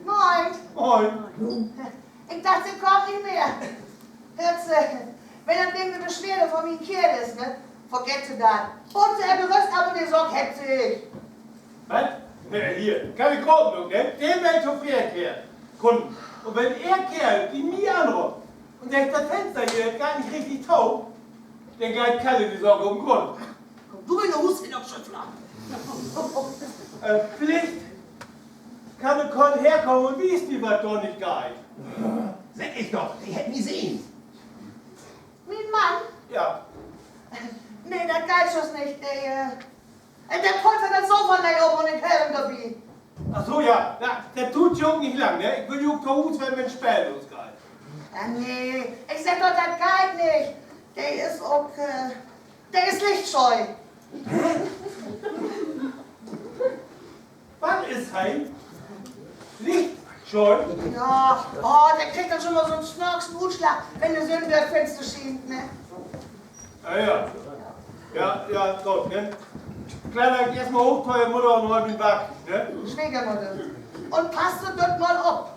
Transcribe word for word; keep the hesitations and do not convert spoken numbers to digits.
Moin. Moin. Ik dach, Se kaamt nich mehr. Höört Se, wenn dat wegen de Beschwerde von mien Keerl is, ne? Vergeet Se dat. Holt Se Ehr Röst ab un de Saak hebbt sik. Wat? Nee, hier, kann ik graad noch, ne? De will to Freerkehr. Kumm, un wenn Ehr Keerl bi mi anruppt un seggt, dat Fenster hier geiht nich richtig to, denn geiht Kalle de Saak op'n Grund. Kumm du in de Huus, in de Schüffler. Äh, villicht kann de Kerl herkamen un wiest mi, wat dor nich geiht. Segg ik doch, de hett mi sehn. Mien Mann? Ja. Nee, dat geiht jüst nich. De, äh, de pulvert dat Sofa nich op un ik help em dorbi. Ach so, ja. Ja, dat duert ja ok nich lang, ne? Ik will ja ok to Huus ween, wenn dat Speel losgeiht. Ja, nee, ik segg doch, dat geiht nich. De is ok, äh, de is lichtscheu. Wat is he? Lichtscheu? Ja, oh, de kriggt denn jümmer so'n snörksen Utslag, wenn de Sünn dör't Fenster schient, ne? Ja, ja. Ja, ja, goot, ne? Kladder ik eerst mal hooch to ehr Mudder un hol mien Back, ne? Swiegermudder. Un pass du dor mal op.